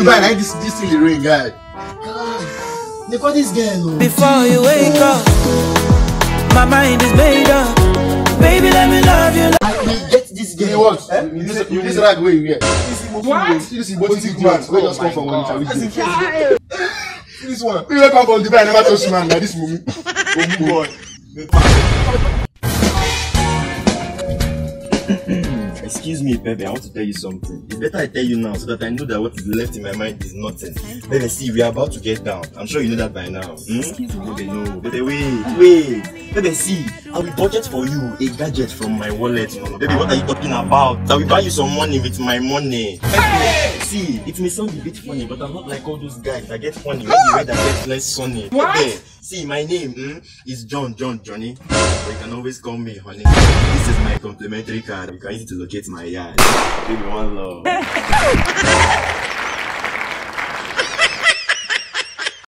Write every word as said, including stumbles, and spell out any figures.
Guy, like this, this thing dey rain, guy. They call this girl. Oh. Before you wake up, my mind is made up. Baby, let me love you. I will get this girl. You what? Eh? You this, you this rag wey you wear. What? You see, what is it? What? Wey just come from one. See this one. You come from Dubai, never touch man like this mumu. Oh boy. Excuse me, baby, I want to tell you something. It's better I tell you now so that I know that what is left in my mind is nothing. Baby, see, we are about to get down. I'm sure you know that by now. Hmm? Baby, no. Baby, wait, wait. Baby, see, I will budget for you a gadget from my wallet. Baby, what are you talking about? I will buy you some money with my money. Baby, see, it may sound a bit funny, but I'm not like all those guys that get funny when the weather gets less sunny. What? Baby, see, my name, hmm? It's John, John, Johnny. But you can always call me honey. This is my complimentary card. You can use it to locate my yard. Baby, one love.